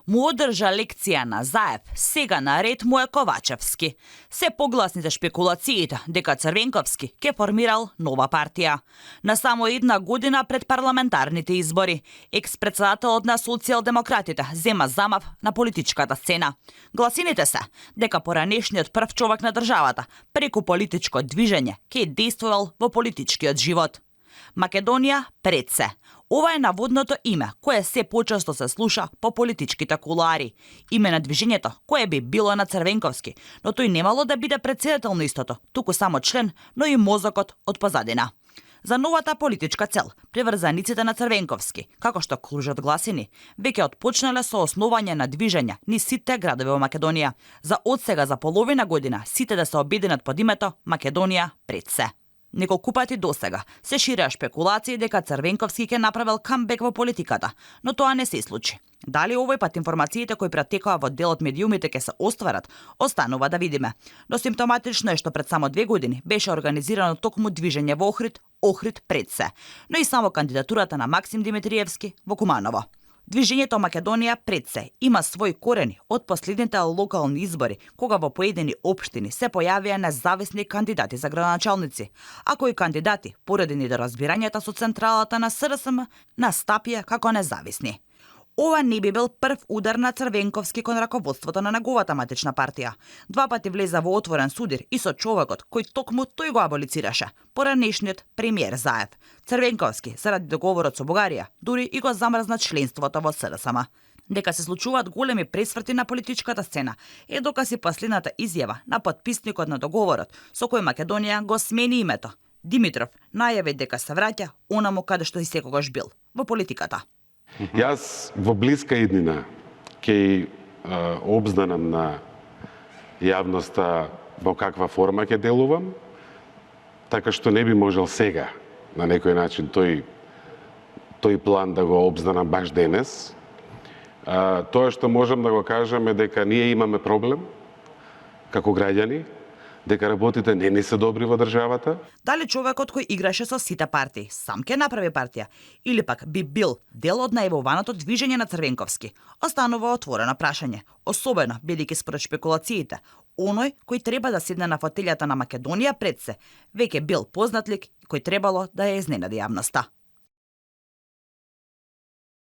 му одржа лекција на Заев, сега наред му е Ковачевски. Се погласните шпекулациите дека Црвенковски ке формирал нова партија. На само една година пред парламентарните избори, екс-председателот на социјалдемократите зема замав на политичката сцена. Гласините се дека поранешниот прв човек на државата преку политичко движење ке действувал во политичкиот живот. Македонија пред се. Ова е наводното име кое се почесто се слуша по политичките кулуари. Име на движењето кое би било на Црвенковски, но тој немало да биде председател на истото, туку само член, но и мозокот од позадина. За новата политичка цел, приврзаниците на Црвенковски, како што кружат гласини, веќе отпочнале со основање на движења низ сите градови во Македонија. За одсега за половина година сите да се обединат под името Македонија пред се. Неколку пати досега се ширеа шпекулации дека Црвенковски ќе направил камбек во политиката, но тоа не се случи. Дали овој пат информациите кои претекоа во делот медиумите ќе се остварат, останува да видиме. Но симптоматично е што пред само 2 години беше организирано токму движење во Охрид пред се, но и само кандидатурата на Максим Димитриевски во Куманово. Движењето Македонија пред се има свој корени од последните локални избори, кога во поедини општини се појавија независни кандидати за градоначалници, а кои кандидати, поради недоразбирањата со централата на СДСМ, настапија како независни. Ова не би бил прв удар на Црвенковски кон раководството на неговата матична партија. 2 пати влеза во отворен судир и со човекот кој токму тој го аболицираше, поранешниот премиер Заев. Црвенковски, заради договорот со Бугарија, дури и го замрзна членството во СДСМ. Дека се случуваат големи пресврти на политичката сцена е доказ и последната изјава на потписникот на договорот со кој Македонија го смени името. Димитров најави дека се враќа онаму каде што и секогаш бил, во политиката. Јас во блиска иднина ќе обзнанам на јавноста во каква форма ќе делувам, така што не би можел сега на некој начин тој план да го обзнанам баш денес. Тоа што можам да го кажам е дека ние имаме проблем како граѓани, дека работите не се добри во државата. Дали човекот кој играше со сите партии сам ќе направи партија или пак би бил дел од најавуваното движење на Црвенковски, останува отворено прашање, особено бидејќи според шпекулациите, оној кој треба да седне на фотелјата на Македонија пред се, веќе бил познат лик кој требало да ја изненади јавноста.